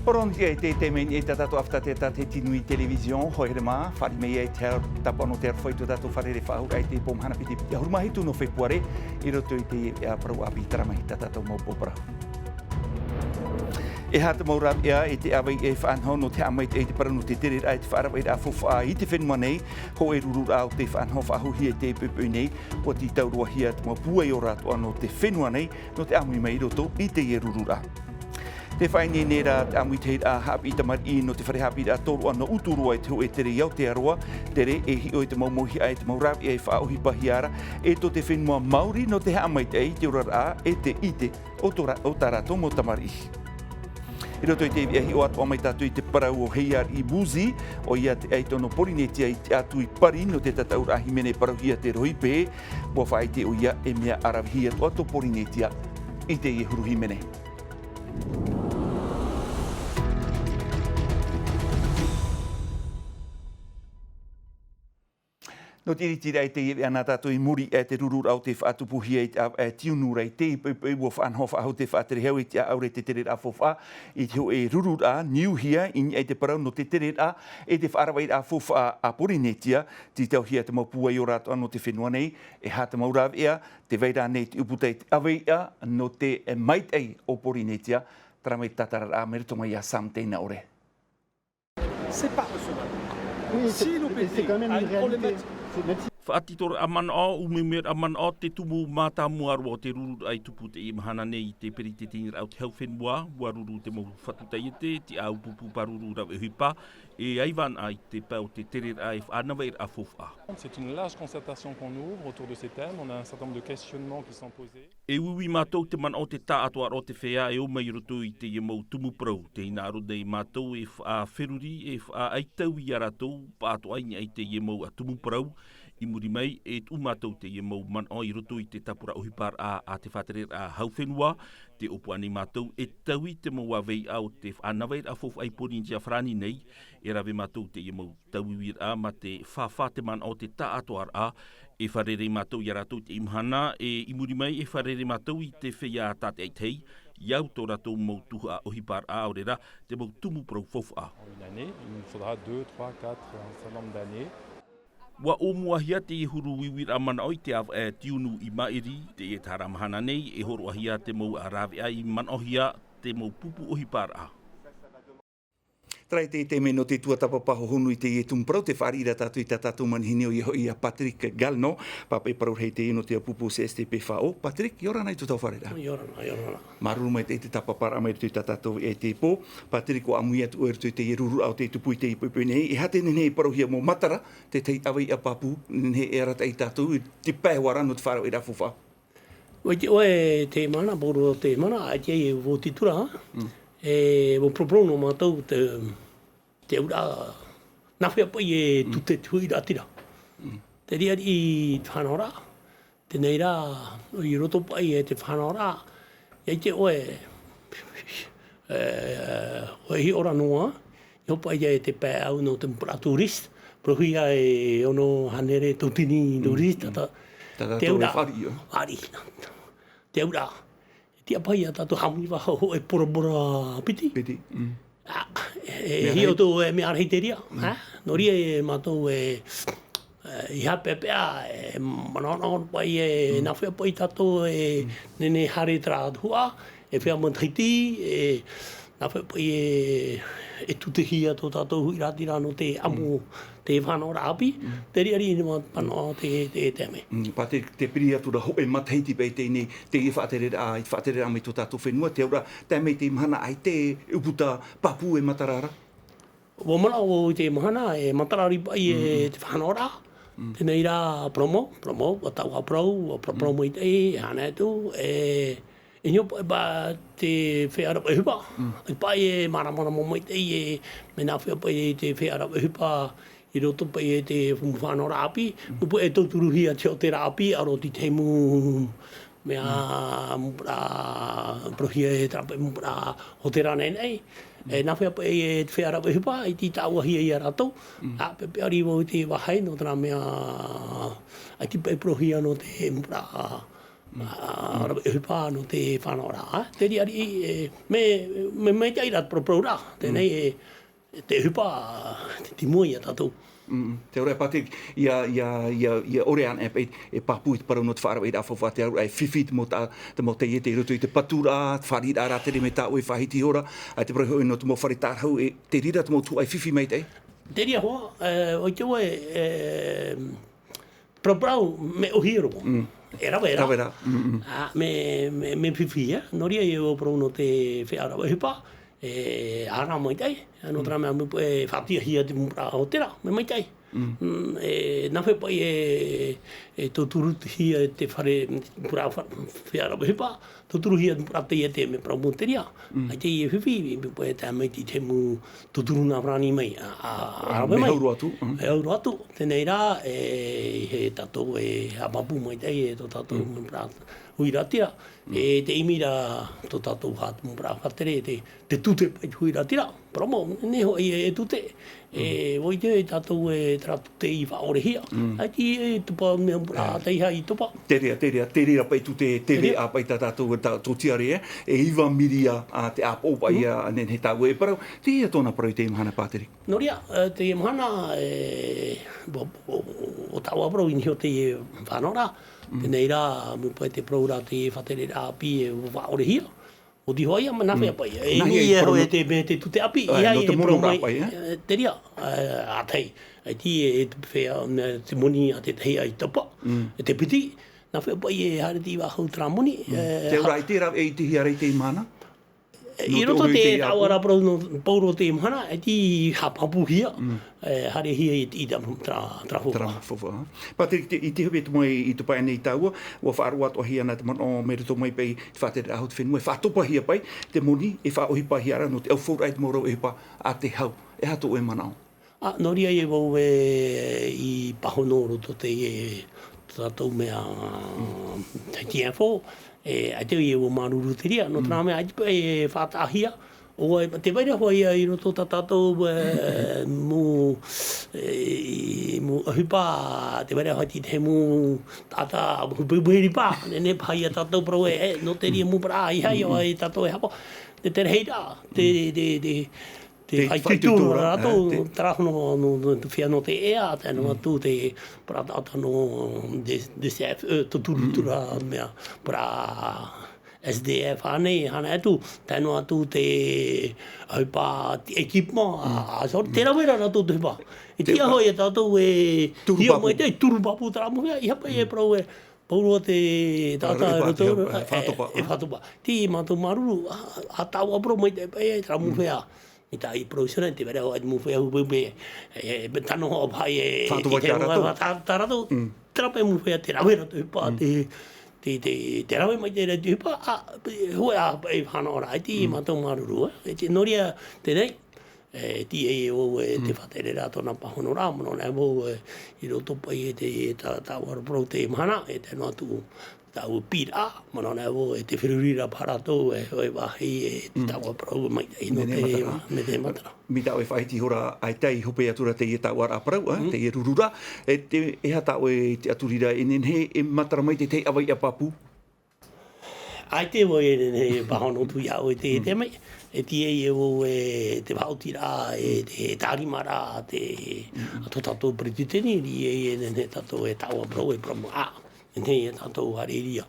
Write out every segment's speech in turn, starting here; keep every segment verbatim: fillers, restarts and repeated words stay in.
Porono ia i te taime nei tā tātou ʻāfata te Tāteti Nui Télévision, hōʻē here mā, fāriʻi mai ai te tāpaʻo nō te aroha i tō tātou fare faʻahou i te pō mahana piti piti ʻahuru mā hitu nō Fepuare, i roto i te, ā, parau ʻāpī terā mai tā tātou mau pō parau. E aha te mau rāveʻa e te ʻāvaʻe e faʻanaho nō te haʻamaitaʻi i te parau nō te tereraʻa i te faʻaravaʻiraʻa faufaʻa i te fenua nei, hōʻē rururaʻa o tē faʻanaho faʻahouhia i teie poʻipoʻi nei, ʻua tītau roa hia te mau pūai ora atoʻa nō te fenua nei, nō te ʻāmui mai i roto i teie rururaʻa. Tē faʻaineine ra te ʻāmuitahiraʻa haʻapiʻi tamariʻi nō te fare haʻapiʻiraʻa tōroʻa nō Uturoa i te hōʻē tere i Aotearoa, terā e hiʻo i te mau mauhaʻa e te mau rāveʻa e faʻaʻohipa hia ra, e tō te fenua Māori nō te haʻamaitaʻi i te oraraʻa e te ʻite o tō rā-, o tā rātou mau tamariʻi. I roto i te veʻa hiʻo atoʻa mai tātou i te parau o Heiariʻi Buzi, ʻoia te ʻaito nō Porinetia i te ʻatu i Pari nō te tataʻuraʻa hīmene parauhia te rohipe, ʻua faʻaʻite ʻoia e mea ʻaravihi atoʻa tō Porinetia i teie huru hīmene. Nō te ʻiritiraʻa i teie veʻa nā tātou i muri i te rururaʻa o tē faʻatupuhia i te ʻāvaʻe tiunu ra i teie poʻipoʻi, ʻua faʻanaho faʻahou te faʻaterehau i te ʻāʻauraʻa i te tereraʻa faufaʻa i te hōʻē rururaʻa niuhia i niʻa i te parau nō te tereraʻa e te faʻaravaʻiraʻa faufaʻa a Porinetia, tītauhia te mau pūai ora atoʻa nō te fenua nei, e aha te mau rāveʻa, tē vai ra ānei te ʻūputa i te ʻāvaʻe nō te maitaʻi o Porinetia, terā mai te tātararaʻa mai roto mai iā Sam Teinaʻore. C'est pas recevable. Oui, c'est, si l'O P T a une problématique. Faʻatitoraʻa manaʻo, umiumiraʻa manaʻo, te tumu mātāmua roa o te rururaʻa i tupu i teie mahana nei i te peresideniraʻa o te hau fenua, ʻua ruru te mau fatu taiete, te ʻāupupu pāruru rave ʻohipa, e ʻaivana i te pae o te tereraʻa e faʻanaveraʻa faufaʻa. C'est une large concertation qu'on ouvre autour de ces thèmes. On a un certain nombre de questionnements qui sont posés. E uiui mātou te manaʻo o te taʻatoʻaraʻa o te feiā e ō mai i roto i teie mau tumu parau, tē hinaʻaro nei mātou e faʻaferuri, e faʻaʻaitau iā rātou, pāʻatoʻa i niʻa i teie mau tumu parau, i muri mai, e tuʻu mātou teie mau manaʻo i roto i te tāpura ʻohiparaʻa a te faʻatereraʻa hau fenua, tē ʻōpua nei mātou e taui te mau ʻāvaʻe o te faʻanaveraʻa faufaʻa i Porinetia farāni nei, e rave mātou teie mau tauiuiraʻa mā te fāfā te manaʻo o te taʻatoʻaraʻa, e fārerei mātou iā rātou i teie mahana, e i muri mai e fārerei mātou i te feiā tātaʻitahi, i au tō rātou mau tuhaʻa ʻohiparaʻa, ʻaore rā, te mau tumu parau faufaʻa. En une année, il nous faudra deux, trois, quatre, un certain nombre d'années. ʻUa ʻōmuahia teie huru uiuiraʻa manaʻo i te ʻāvaʻe tiunu i maʻiri, teie taha ra mahana nei, e hōroʻahia te mau rāveʻa i manaʻohia te mau pupu ʻohiparaʻa. Terā i te taime nō te tuatāpapa hohonu i teie tumu parau, tē fāriʻi ra tātou i tā tātou manihini, ʻoia hoʻi iā Patrick Galno, pāpaʻi parau rahi teie nō te ʻāupupu C S T P F O. Patrick, ʻia ora na i tō tātou fārereiraʻa. ʻIa ora na, ʻia ora na. Māuruuru maitaʻi i te tāpaparaʻa mai roto i tā tātou veʻa i teie pō. Patrick, ʻua ʻāmui atu ʻoe i roto i teie rururaʻa o tē tupu i teie poʻipoʻi nei. E aha te nehenehe e parauhia mau matara, te tahi ʻāvaʻe pāpū, nehenehe e arataʻi tātou i te pae hoʻi ra nō te faʻaravaʻiraʻa faufaʻa. ʻUa ʻite ʻoe te mana, poro te mana, ʻaita e voti atu ra, e, ʻua poroporō nō mātou te, te auraʻa, nā hea paʻi e tū te tuhaʻa ʻati ra. Te riʻariʻi te faʻanahoraʻa, teie rā, i roto paʻi e te faʻanahoraʻa, ʻia ʻite ʻoe, e, ʻoe hiʻo ra noa, i hope ai e te pae ʻau nō te mapuraʻa tourist, parauhia e ono hānere tauatini tourist, tā, tā, tā te tātou auraʻa, fāriʻi, ʻo. Fāriʻi. Te auraʻa. E tiʻa paʻi ia tātou haʻamori faʻahou e porapora piti. Piti, mm. Ā, e, e, mea hiʻo rahi. Tō, e, mea rahi te reira, ā? Nō reira e mātou e, e, i haʻapeʻapeʻa, e, manaʻonaʻo paʻi e, nā hea paʻi tātou e, nehenehe haere terā tuhaʻa, e feiā matahiti, e, nā hea paʻi e, e tūtehia tō tātou huiraʻatira nō te ʻamu, te faʻanahoraʻa ʻāpī, te riʻariʻi nō te manaʻo te, te, te ame. Mm, pā te, te piri atu ra hōʻē matahiti paʻi teie, teie faʻatereraʻa, i te faʻatereraʻa mai tō tātou fenua, te auraʻa, tae mai te mahana ʻaita e ʻūputa pāpū e matara ra. ʻUa manaʻo vau i te mahana, e matara riʻi paʻi e te faʻanahoraʻa. Teie rā, parau mau, parau mau, ʻua taʻu ā parau, ʻua parau, parau maitaʻi, e haere atu, e, e hiʻo paʻi, paʻi te feiā rave ʻohipa. E paʻi e māramarama maitaʻi e, mea nā hea paʻi te feiā rave ʻohipa, i roto paʻi e te faʻanahoraʻa ʻāpī, ʻua paʻi e tauturuhia te hōtēra ʻāpī, ʻa roto i te mau mea, mapuraʻa, parauhia e terā paʻi mapuraʻa hōtēra nei nei. E, nā hea paʻi e te feiā rave ʻohipa, i te tāʻuahia ia rātou. Ā, peʻapeʻa riʻi vau i te vāhi nō terā mea, ʻaita paʻi parauhia nō te mapuraʻa, Ā, rave ʻohipa nō te fānaʻoraʻa. Te riʻariʻi, e, me, me, me te aira te parauparau rā. Tēnei, e, te ʻohipa, te, te mua ia tātou. Mm, te ora e Patrick, ia, ia, ia, ia ʻore ana e, e, e pāpū i te parau nō te faʻaraveraʻa faufaʻa te auraʻa e fifi te mau ta-, te mau taiete i roto i te paturaʻa, te fāriʻiraʻa rātere mai tāʻoe faʻahiti hora, ʻaita e parau hoʻi nō te mau fare tārahu, e, te reira te mau tuhaʻa e fifi maitaʻi. Te reira hoʻi, e, ʻo te ʻoe, e, parauparau, mea ʻōhie roa. Mm. E rave rā. Rave rā. Mm, mm. Ā, mea, mea, mea fifi, e. Nō reira, e au parau nō te feiā rave ʻohipa, e, ʻāreʻa maitaʻi, ā, nō terā mea, mea, e, faʻatiʻahia te mūmūraʻa o terā, mea maitaʻi. Mm. Mm, e, nāhea paʻi e, e tauturuhia te fare, mūmūraʻa fa-, feiā rave ʻohipa, tauturuhia te mūmūraʻa taiete mea parau mau te reira. Mm. ʻAita e fifi, e, e, e tae mai te, te mau tauturu nā farāni mai, ā, ā, ā, rave mai. Mea hau roa atu, mm. Mea hau roa atu, teie rā, e, e tātou e haʻapāpū maitaʻi, e tō tātou Mm. mūmūraʻa huiraʻatira. Mm. E te ʻimiraʻa tō tātou ha-, mūmūraʻa faʻatere, te, te tute paʻi huiraʻatira. Parau mau, nehenehe hoʻi e, e tute. E, Mm. ʻoia hoʻi tātou e terā tute i faʻaʻorehia. Mm. ʻAita e topa mea, ā, E. taihaʻa i topa. Te reira, te reira, te reira paʻi tute, te Te reira. reira paʻi tā tātou, tā, tō tiare, e, e iva miria, ā, te ʻāpoʻo paʻi Mm. ia, nehenehe tāua e parau. Teie tōna parau i teie mahana, Patrick. Nō reira, e, teie mahana, e, ʻo, ʻo, ʻo, ʻo tāua parau i niʻa i teie fānaʻoraʻa. Mm. Teie rā, mea paʻi te parau ra te faʻatereraʻa ʻāpī e faʻaʻorehia. ʻO te hoʻi ia, mea nāhea Mm. paʻi. E, Nāhea i e parau hoʻi nō te, me te tute ʻāpī, Ā, ia nō te e parau mono rā mai. paʻi, e? E, te reira, e, ʻa tei. ʻAita e, e te feiā, me te moni a te tahi i topa. Mm. E te piti, nāhea paʻi e haere te iva hau terā moni, Mm. e, Te ha- auraʻa i te rave, e i te hiara i teie mahana? E, Nō i te roto ʻohipa i te te tāua ʻāpō. rā parau nō Pauro teie mahana, ʻaita i haʻapāpūhia, Mm. e, haerehia i te, i te, terā, terā hōhoʻa. Terā hōhoʻa. Patrick, te, i te hope te mai i te pae nei tāua, ʻua faʻaroʻo atoʻahia ana te manaʻo mai roto mai paʻi te faʻatereraʻa hau te fenua, e faʻatopahia paʻi te moni, e faʻaʻohipahia ra nō te ʻaufauraʻa i te mau rau ʻohipa a te hau. E aha tō ʻoe manaʻo? Ā, nō reira e au e i pāhono roto teie, e, tātou mea, Mm. te T F O, e, ʻaita e au e māuruuru te reira, nō Mm. terā mea ʻaita paʻi e faʻataʻahia, ʻo, e, tē vai ra hoʻi ia i roto tā tātou, e, mau, e, mau ʻohipa, tē vai ra hoʻi te mau taʻata, mau pupuhi ripa, nehenehe paha ia tātou parau e, e, nō te reira Mm. mau parau, ʻeiaha Mm, mm. e tātou e hapa, te, te reira, te, Mm. te, te, Te faʻaitoito, faʻaitoito ra, rātou, e, te terā hono, no, no, te feiā nō te ea, tae noa Mm. atu te parau taʻata nō D-, D C F E, tō turu Mm, mm. tura mea, parau S D F ānei, ānei atu, tae noa atu te ʻohipa, te équipement, Mm. ā, ā, so, Mm. te rave ra rātou te ʻohipa. E Te tiʻa ʻohipa. hoʻi e tātou e, Turu hiʻo pāpū. mai te turu pāpū terā mau mea, ʻeiaha paʻi e Mm. parau e, Pauro te taʻata Parau e e roto, faʻatopa, e, e faʻatopa. e faʻatopa. Tē mātou māuruuru, ā, ā tāua parau maitaʻi paʻi, e terā mau Mm. feiā. I tā i parau i Sona, tē vai ra hoʻi mau feiā hupehupe, e, e, tano hoʻi paʻi, e, Faʻatopa i te rātou. tā, tā rātou, Mm. terā paʻi mau feiā, te rave ra te ʻohipa, Mm. te, te, te, te rave mai te, te ʻohipa, ā, e, hoʻi ā, e fānaʻoraʻa, ʻaita Mm. mātou māuruuru, e, e te nō reira, teie, e, teie e au e te Mm. faʻatereraʻa tōna pāhonoraʻa, manaʻo nei au, e, i roto paʻi e te, e tā, tāua parau teie mahana, e tae noa atu, tāua pīraʻa, manaʻo nei au, e te feruriraʻa paha rātou, e, ʻoe vāhi, e, te Mm. tāua parau mai, i nō Nehenehe te, matara. me te matara. Mai tā ʻoe faʻahiti hora, ʻaita i hope atu ra teie tāua ra parau, e, Mm. teie rururaʻa, e te, e aha tā ʻoe tiʻaturiraʻa, e nehenehe e matara mai te tahi ʻāvaʻe pāpū? ʻAita e au e nehenehe e pāhono atu iā ʻoe te, Mm. te mea, e teie e au e te faʻaotiraʻa, e Mm. te tārimaraʻa, te, Mm. a tō tātou peretiteni, e nehenehe tātou e tāua parau, e parau mau, ā, nehenehe e tātou haere i reira.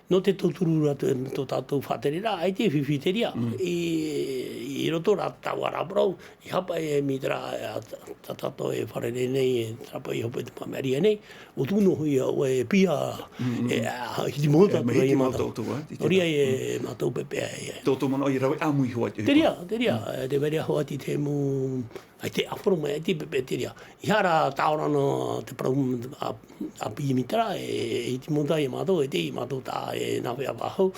Nō te tauturu ra tō, tō tātou faʻatereraʻa, ʻaita e fifi te reira. Mm. I, i roto rā tāua ra parau, ʻeiaha paʻi e mea terā, ā, tā, tā tātou e fārerei nei, e terā paʻi i hope te mau mea nei, ʻo tū noa hoʻi ʻoe e piha, Mm, mm, e, mm. ā, i te mau E, tātou mea i hiti te mau mātou. tātou, ā, i te Nō reira tā. e Mm. mātou pepeʻa e. Tō, tō manaʻo i rave ʻāmui hoʻi te Te reira, te reira, Mm. e, te vai ra hoʻi te mau, ʻaita e ʻāfaro mai, ʻaita e pepeʻa te reira. ʻEiaha rā tāora nō te parau, ā, ʻāpī mea terā, e, i te mau tā iā mātou, e te i mātou tā, e nā feiā vāhi.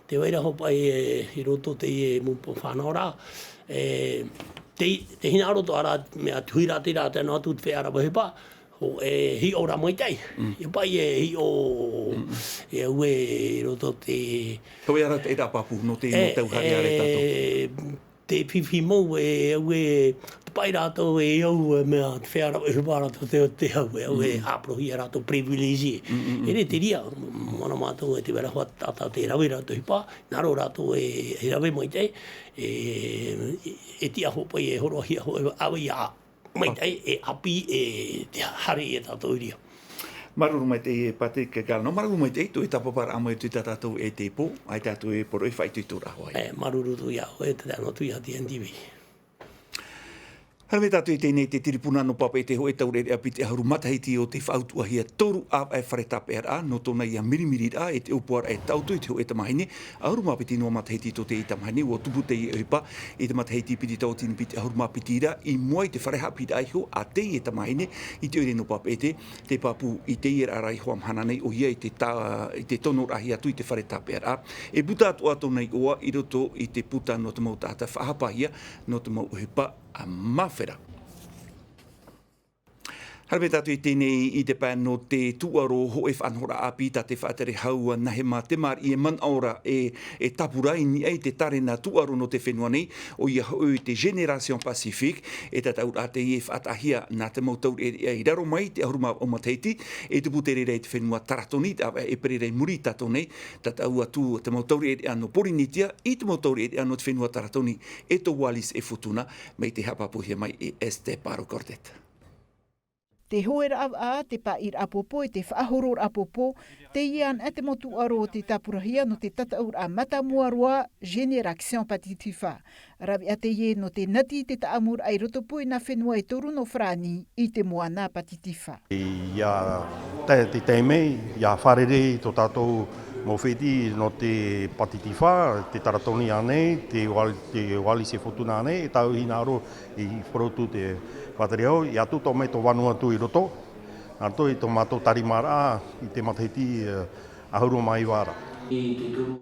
Tē vai ra hoʻi paʻi, e, i roto teie mau fānaʻoraʻa, e, te, te hinaʻaro atoʻa ra, mea te huiraʻatira, tae noa atu te feiā rave ʻohipa, ʻo e hiʻo ra maitaʻi. Mm. E paʻi e hiʻo, Mm. e au e i roto te Hoi ara te ʻēraʻa pāpū, nō te, E, nō te au haere e, tātou. te fifi mau, e au e, te Paʻi rātou e au, e mea, te fea rau, e hupa rātou te, te au, e au, e hāporohia rātou privilégié. E rē te reira, mana mātou e te mea rahi tā tātou te rave rātou hupa, nā roto rātou e, e rave maitaʻi, e, e, e tiʻa hoʻi paʻi e horoʻahia hoʻi, ʻāvaʻe ia, maitaʻi, e ʻāpī, e te haere ia tātou i reira. Māuruuru maitaʻi e Patrick Gallon, māuruuru maitaʻi tō ʻoe tāpaʻo ra mai i tā tātou e te pō, ʻaita atu e poro e faʻaitoito ra hoʻi. E, māuruuru atu iā ʻoe, e tae noa atu iā te N T V. Haere mai tātou i teie nei te tiripuna nō Papeʻete, hōʻē taureʻareʻa piti ʻahuru matahiti o tei faʻautuʻahia toru ʻāvaʻe fare tāpeʻaraʻa, nō tōna ia mirimiriraʻa e te ʻōpuaraʻa e taʻoto i te hōʻē tamāhine, ʻahuru mā piti noa matahiti tō teie tamāhine, ʻua tupu teie ʻohipa i te matahiti piti tauatini piti ʻahuru mā piti ra, i mua i te fare haʻapiʻiraʻa iho a teie tamāhine i te ʻoire nō Papeʻete, tē pāpū i teie ra, ra iho ā mahana nei ʻoia i te tā-, i te tonoraʻahia atu i te fare tāpeʻaraʻa. E puta atoʻa tōna iʻoa i roto i te puta nō te mau taʻata faʻahapahia, nō te mau ʻohipa a Mafera. Haere mai tātou i teie nei i te pae nō te tūʻaro hōʻē faʻanahoraʻa ʻāpī tā te faʻatere hau a Nahema Temariʻi e manaʻo ra e, e tāpura i niʻa i te tārena tūʻaro nō te fenua nei, ʻoia hoʻi te Génération Pacifique, e tataʻuraʻa teie e faʻataʻahia nā te mau taureʻareʻa i raro mai i te ʻahuru mā vaʻu matahiti, e tupu te reira i te fenua Taratoni, i te ʻāvaʻe ʻēperēra i muri i tātou nei, tataʻu atu te mau taureʻareʻa nō Pōrīnetia, i te mau taureʻareʻa nō te fenua Taratoni, e tō Wallis et Futuna, mai tei haʻapāpūhia mai e Esther Paro Cortet. Te hōʻēraʻa vaʻa, te pāʻiraʻa pōpō, e te faʻahororaʻa pōpō, teie anaʻe te mau tūʻaro o tei tāpurahia nō te tataʻuraʻa mātāmua roa, Génération Patitifa. Raveʻa teie nō te nati i te taʻamuraʻa i roto pū i nā fenua e toru nō Farāni i te moana Patitifa. ʻIa tae te taime, ʻia fārerei tō tātou mau fētiʻi nō te Patitifa, te Taratoni ānei, te Wal-, te Wallis et Futuna ānei, e tāu hinaʻaro i parau atu te faʻatere hau, ʻia tūtau mai tō Vanuatu i roto, nā roto i tō mātou tārimaraʻa i te matahiti, eh, ʻahuru mā iva ra.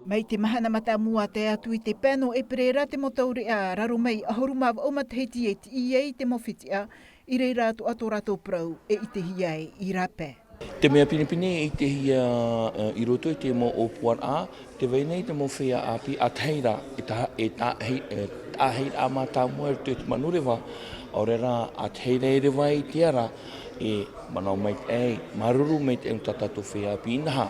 Mai te mahana mātāmua tae atu i te pae nō ʻēperēra te mau taureʻareʻa raro mai ʻahuru mā vaʻu matahiti e tiʻi ai te mau fētiʻa, i reira atoʻa tō rātou parau e ʻitehia ai i rāpae. Te mea pinepine e ʻitehia, eh, i roto i te mau ʻōpuaraʻa, tē vai nei te mau feiā ʻāpī ʻātahi ra, e taha-, e tahi-, e tahi ra mātāmua i roto i te manureva, ʻaore rā, ʻātahi ra e reva i te ara, e manaʻo maitaʻi, māuruuru maitaʻi nō tā tātou feiā ʻāpī inaha.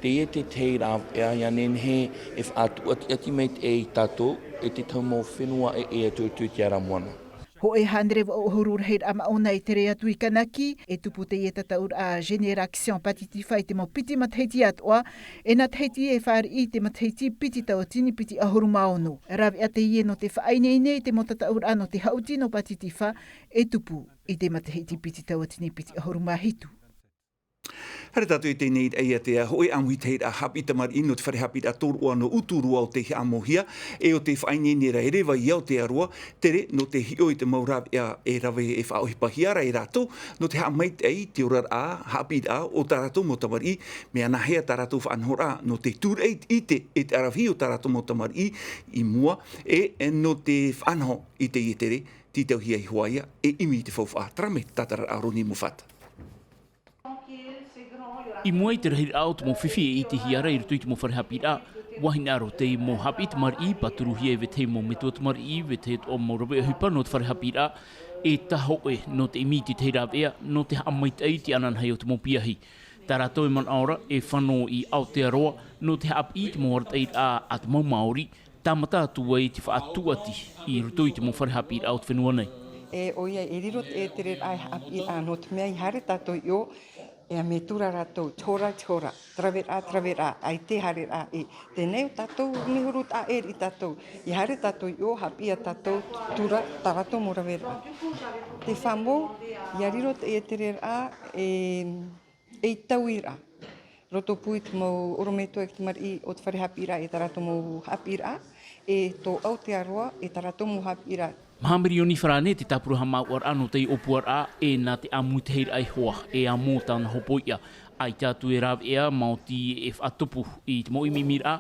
Teie te tahi rāveʻa ʻia nehenehe e faʻatuʻatiʻati maitaʻi ia tātou, e te tahi mau fenua ʻē atu i roto i te ara moana. Hōʻē hānere vaʻu ʻahuru rahiraʻa māʻona e tere atu i Kanaki, e tupu teie tataʻuraʻa Génération Patitifa i te mau piti matahiti atoʻa, e nā Tahiti e fāriʻi i te matahiti piti tauatini piti ʻahuru mā ono. Raveʻa teie nō te faʻaineine i te mau tataʻuraʻa nō te haʻuti nō Patitifa, e tupu i te matahiti piti tauatini piti ʻahuru mā hitu. Haere tātou i teie nei i te ʻāiatea, hōʻē ʻāmuitahiraʻa haʻapiʻi tamariʻi nō te fare haʻapiʻiraʻa tōroʻa nō Uturoa o tei haʻamauhia, e ʻo tei faʻaineine ra e reva i Aotearoa, tere nō te hiʻo i te mau rāveʻa e rave e faʻaʻohipahia ra e rātou, nō te haʻamaitaʻi i te oraraʻa haʻapiʻiraʻa o tā rātou mau tamariʻi, mea nāhea tā rātou faʻanahoraʻa nō te tūraʻi i te, e te ʻaravihi o tā rātou mau tamariʻi i mua, e, e nō te faʻanaho i teie tere, tītauhia iho ā ia, e ʻimi i te faufaʻa, terā mai te tātararaʻa a Roni Moffat. I mua i te rahiraʻa o te mau fifi e ʻitehia ra i roto i te mau fare haʻapiʻiraʻa, ʻua hinaʻaro te mau haʻapiʻi tamariʻi, pāturuhia e vetahi mau metua tamariʻi, vetahi atoʻa mau rāveʻa ʻohipa nō te fare haʻapiʻiraʻa, e taha hōʻē nō te ʻimi i te tahi rāveʻa, nō te haʻamaitaʻi i te ananahi o te mau piahi. Tā rātou e manaʻo ra, e fano i Aotearoa, nō te haʻapiʻi i te mau arataʻiraʻa a te mau Māori, tāmata atu ai te faʻatūʻati i roto i te mau fare haʻapiʻiraʻa o te fenua nei. E, ʻoia, e riro te ʻētereraʻa e haʻapiʻiraʻa, nō te mea ʻia haere tātou i ʻō, e ʻia metua rātou, te hora, te hora, te raveraʻa, te raveraʻa, ʻaita e haereraʻa i teie nei o tātou mea huru taʻa ʻē i tātou. ʻIa haere tātou i ʻō, haʻapiʻi ia tātou, tura, tā rātou mau raveraʻa. Te fā mau, ʻia riro te ʻētereraʻa, e, e tauiraʻa. Roto pū i te mau ʻorometua e te tamariʻi o te fare haʻapiʻiraʻa, e tā rātou mau haʻapiʻiraʻa, e tō Aotearoa, e tā rātou mau haʻapiʻiraʻa. Maha mirioni farāne te tāpura haʻamāuʻaraʻa nō teie ʻōpuaraʻa, e nā te ʻāmuitahiraʻa iho ā, e amo tāna hopoiʻa. ʻAita atu e rāveʻa, maoti e faʻatupu i te mau ʻimiʻimiraʻa,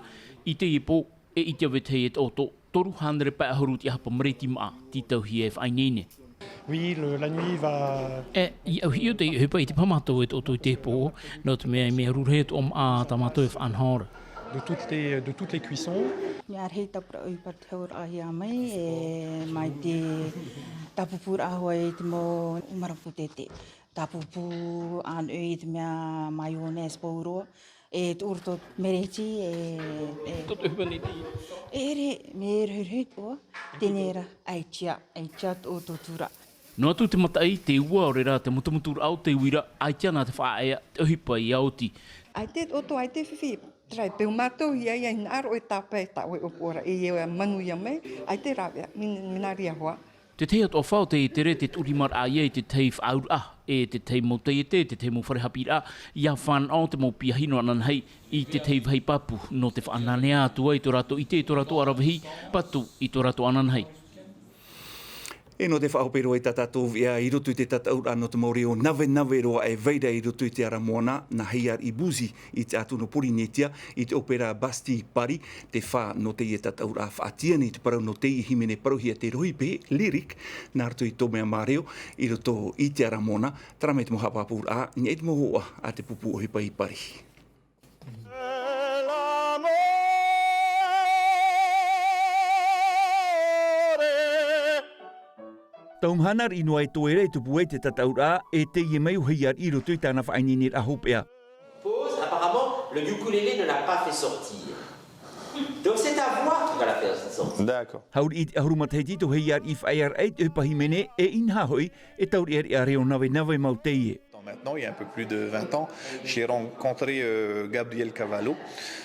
i teie pō, e ʻite vetahi e taʻoto, toru hānere pae ʻahuru te ʻahapa mareti maʻa, tītauhia e faʻaineine. Oui, le, la nuit va. E, ʻia au hiʻo teie ʻohipa i te pae mātou e taʻoto i teie pō, nō te mea, e mea ruru rahi atoʻa maʻa tā mātou e faʻanaho ra. De toutes les, de toutes les cuissons. Mea rahi tāpura ʻohipa te hauraʻahia mai, e, mai te tāpupūraʻa hoʻi i te mau ʻumaraʻa pūtete. Tāpupū, ʻānoʻi i te mea mayonnaise pauroa, e, tō roto mereti, e, e. Tō te humanity. E, re, me rohirohi tō, tēnei rā, ai tia, ai tia tō, tō tūra. Noa atu te mataʻi, te ua, ʻaore rā te mutumuturaʻa o te uira, ʻaita nā te faʻaea te ʻohipa ia oti. ʻAita te ʻoto, ʻaita te fifi, terā e peu mātou ia, ia hinaʻaro e tāpae, tā ʻoe ʻōpuaraʻa, e ia manuia mai, ʻaita te rāveʻa, min-, mea nā reira hoʻi. Te tahi atu ʻohipa o te tere, te tuʻurimaraʻa ia i te tahi faʻaauraʻa, e te tahi mau taiete, te tahi mau fare haʻapiʻiraʻa, ia fānaʻo te mau piahi nō ananahi, i te tahi vāhi pāpū, nō te faʻananea atu ai tō rātou ʻite, tō rātou ʻaravihi, patu i tō rātou ananahi. E nō te faʻahope roa i tā tātou veʻa i roto i te tataʻuraʻa nō te mau reo navenave roa e vai ra i roto i te ara moana, nā Heiariʻi Buzi i te atu nō Porinetia, i te ʻōpera Bastille Paris, te fā nō teie tataʻuraʻa faʻatiʻa nei te parau nō teie hīmene parauhia te rohipehe, lyric, nā roto i tō mea mā reo, i roto i te ara moana, terā mai te mau haʻapāpūraʻa, i niʻa i te mau hōhoʻa a te pupu ʻohipa i Paris. Tau mahana riʻi noa e toe ra e tupu ai te tataʻuraʻa, e teie mai ʻo Heiariʻi i roto i tāna faʻaineineraʻa hopeʻa. Pause, apparemment, le ukulélé ne l'a pas fait sortir. Donc c'est ta voix qui va la faire sortir. D'accord. Haʻuriʻi i te ʻahuru matahiti tō Heiariʻi i faʻaea ra i te ʻohipa hīmene, e inaha hoʻi, e taureʻareʻa reo navenave mau teie. Maintenant, il y a un peu plus de vingt ans, j'ai rencontré, euh, Gabriel Cavallo.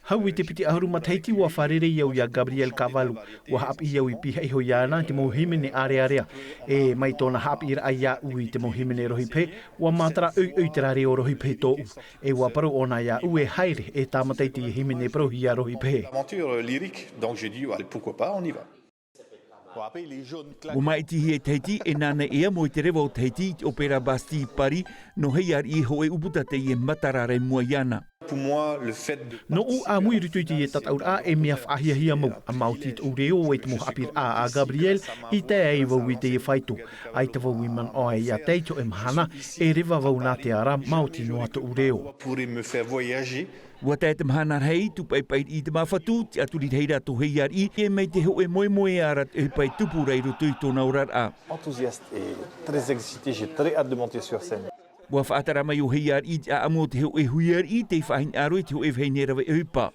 Hau i te piti ʻahuru matahiti ua fārerei au iā Gabriel Cavallo, ua haʻapiʻi au i pihaʻi iho iāna i te mau hīmene ʻārearea. E mai tōna haʻapiʻiraʻa iāʻu i te mau hīmene rohipehe, ua matara ʻoiʻoi terā reo rohipehe tōʻu. E ua parau ʻōna iāʻu e haere e tāmata i te hīmene parauhia rohipehe. Aventure lyrique, donc j'ai dit, allez, pourquoi pas, on y va. Ua māʻitihia i Tahiti, e nāna e amo i te reva o Tahiti i te ʻōpera Bastille Paris, nō Heiariʻi e hōʻē ʻūputa teie matara ra i mua iāna. Pour moi, le fait de Nōʻu ʻāmui i roto i teie tataʻuraʻa e mea faʻahiahia mau, ʻa maoti tōʻu reo e te mau haʻapiʻiraʻa a Gabriel, i tae ai vau i teie faito. ʻAita vau i manaʻo ai iā tae i te hōʻē mahana, e reva vau nā te ara, maoti noa tōʻu reo. Pourrait me faire voyager. Ua tae te mahana rahi, tūpaʻipaʻi i te māfatu, tiʻaturi rahi rā tō Heiariʻi, e mai te hōʻē moemoeā ra te ʻohipa e tupu ra i roto i tōna oraraʻa. Enthousiaste et très excité, j'ai très hâte de monter sur scène. Ua faʻatara mai ʻo Heiariʻi i te ʻāʻamu o te hōʻē huiariʻi tei faʻahinaʻaro i te hōʻē vahine rave ʻohipa.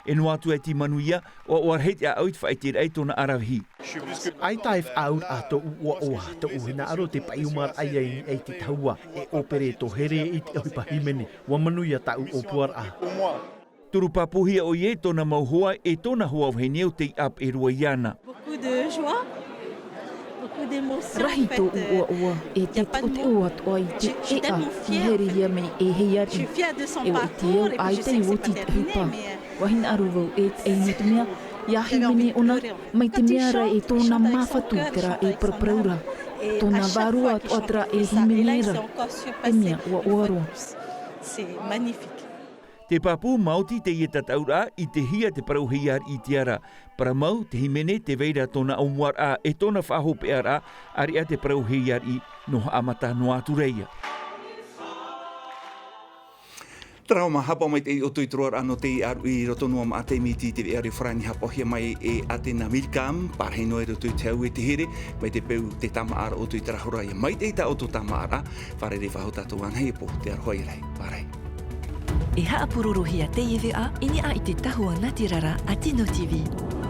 E noa atu ai te manuia, ʻoaʻoa rahi te ʻāʻau i te faʻaʻiteraʻa i tōna ʻaravihi. ʻAita e faʻaauraʻa tōʻu ʻoaʻoa, tōʻu hinaʻaro te paʻiumaraʻa ia i niʻa i te tahua, e ʻōpere tō here i te ʻohipa hīmene, ua manuia tāʻu ʻōpuaraʻa. Turu pāpūhia ʻoia i tōna mau hoa, e tōna hoa vahine ʻo tei ʻāpeʻe roa iāna. Beaucoup de joie, beaucoup d'émotion, en fait, euh, il y a pas de mots. Rahi tōʻu ʻoaʻoa, e te teʻoteʻo atoʻa i te ʻēʻa i here ia mai e Heiariʻi. E ʻite au, ʻaita i oti te ʻohipa. Ua hinaʻaro vau e taʻi nō te mea, ʻia hīmene ʻōna, mai te mea ra e tōna māfatu terā e paraparau ra. Tōna vārua atoʻa terā e hīmene ra. E mea ʻoaʻoa roa. C'est magnifique. Te pāpū maoti teie tataʻuraʻa, ʻitehia te parau Heiariʻi i te ara. Parau mau, te hīmene, tē vai ra tōna ʻōmuaraʻa, e tōna faʻahopeʻaraʻa, ʻāreʻa te parau Heiariʻi, nō haʻamata noa atu ra ia. Terā mā, haʻapaʻo maitaʻi ʻoutou i te roaraʻa nō teie ʻāruʻi i roto noa maʻa te miti i te veʻa reo farāni haʻapaʻohia mai e Atena Milcam, pārahi noa i roto i te hau e te here, mai te peu te tāmāʻaraʻa ʻoutou i terā hora ia maitaʻi tā ʻoutou tāmāʻaraʻa, fārerei faʻahou tātou ānei e pō, te aroha ia rahi, pārahi. E haʻapurorohia teie veʻa i niʻa i te tahua nātirara a Tino T V.